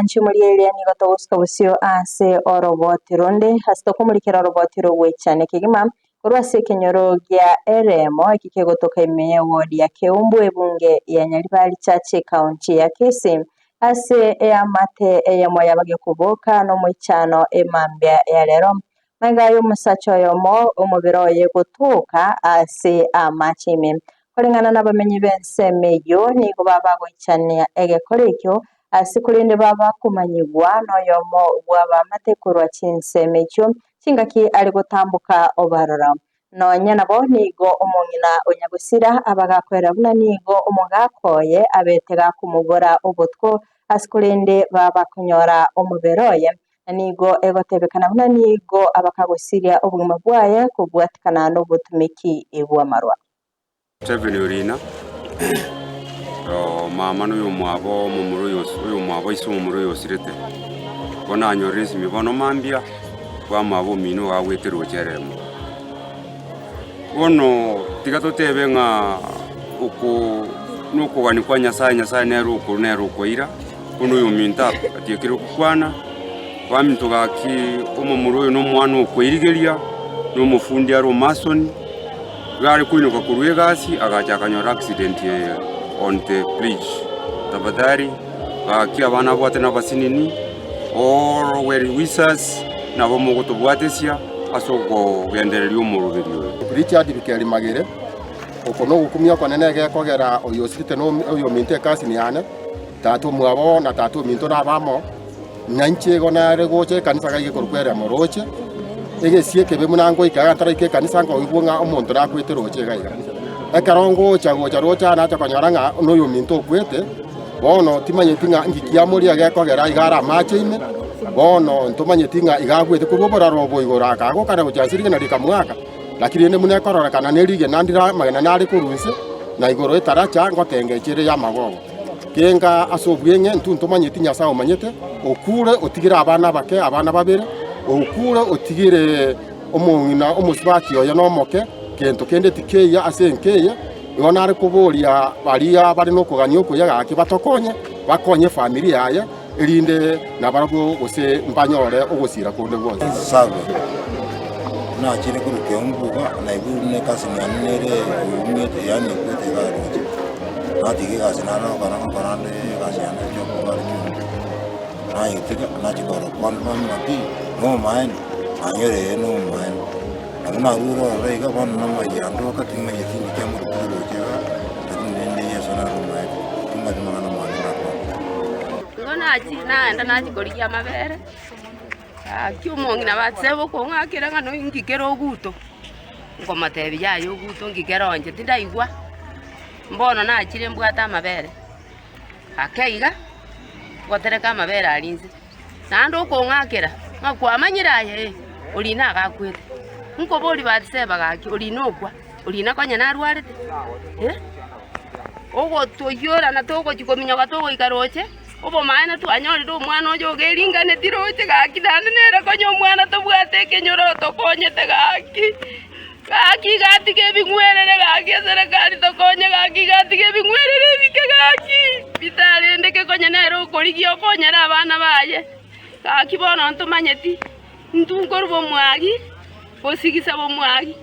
Omwanchi omorieria nigo togosuka bosio ase oroboti ronde ase tokomorikera oroboti rogwechania kegima korwa ase ekenyoro gia Eremo eki kegotoka ime y'eward ya Keumbu ebunge ya Nyaribari Church ekaunti ya Kisii ase eamate eyemo y'abagekoboka nomoichano emambia ya rero. Magega y'omosacha oyomo omobere oye gotoka ase amache ime. Koreng'ana nabamenyi b'ensemo eyio nigo babagoichania egekora ekio, ase korende babakomanyigwa noyomo bw'abaamate korwa chinsemo echio, chingaki are gotamboka obarora. Nonya nabo nigo omong'ina o nyagosira abagakoera buna nigo omogaka oye abete gakomobora obotuko, ase korende babakonyora omobere oye, na nigo egotebekana buna nigo abakagosiria obogima bwaye kobwatikana nobotumeki bw'amarwa. Stephen Orina, mama na oyomwabo omomura oyo oyomwabo ise omomura oyo osirete. Bono anyorire esimi bono mambia, bwamwabo omino iga agwete roche eremo. Bono tiga totebe ng'a oko nokogania kwa Nyasaye, Nyasaye nere okorwa nere okoira, bono oyominto atiekire gokwana, baminto gaki omomura oyo nomwana okoirigeria, na omofundi are omasoni. Iga are koinoka korwa egasi agacha akanyora accident eye on the bridge. Tafadhali gaki abana abwate na abasinini all well wishers nabo mogotobwatesia ase okogendereria omoroberi oyo. Richard Bikeri Magere, Oko nogokumia okonene egekogera oyo osirete na oyominto ekasini yane, tata omwabo na tata ominto nabamo, Ng'a inche igo nare gocha ekanisa gaiga ekorokwa eremo roche, egesie ekebe buna ngoika iga ntaraika ekanisa nkoigwa ng'a omonto nakwete roche iga iga. Ekero ngocha gocha roche aa nacha konyora ng'a noyominto okwete, bono timanyeti ng'a inki kiamoria gekogera iga are amache ime, bono ntomanyeti ng'a iga agwete korwa oboraro obo igoro akagokana gochia ase rigena rikamoaka, lakini rende buna ekororekana ne rigena ndire amagena nare korwa inse, na igoro etaracha ngotengecha ere y'amagogo. Kenga ase obweng'e intwe ntomanyeti Nyasae omanyete, okure otigire abana abake, abana babere, okure otigire omong'ina omosubati oye nomoke, gento kende tikeiyo ase enka eye. Igo nare koboria baria bare nokogania okuya gaki batokonye, bakonye efamiri yaye, erinde nabarabwo gose mbanyore ogosira konde gwonsi. Sabe, nachire korwa Keumbu iga, naigure buna ekasi yane nere eumete, yaani ekwete iga roche. Natiga egasi nare gokora ngokora nde egasi yane yoka iga aria Keumbu. Nayetiga, nachia korora kwane bambe ng'a nomomaene, nanyora ee nomomaene. Nabo narure ororo iga bono namayiando oka timanyeti inki kiamorutire roche iga, lakini rende Yeso nare omomaete, timanyeti mang'ana amange ndakwane. Igo nachia nagenda nachia korigia amabere, gaki omong'ina batseba okong'akera ng'a noi inki kere oguto, nkomotebia yaya oguto inki kere onche tindaigwa, mbono nachire mbwate amabere, ake iga, ngotereka amabere aria inse. Naende okong'akera, ng'a kwamanyire aye ee, orina agakwete. Nkoboria Batiseba gaki, orina okwa, orina konya narwarete? Eh? Ogotoiyorana togochia kominyoka togoika roche, obomaene twanyorire omwana oyo ogeringaneti roche gaki naende nere konya omwana tobwate ekenyoro otokonyete gaki. Gaki iga atiga ebing'werere gaki eserekari tokonye gaki iga atiga ebing'werere ebike gaki bitarendeke konya nere okorigia okonyera abana baye gaki bono ntomanyeti intwe nkorwa bomwagi gosigisa bomwagi.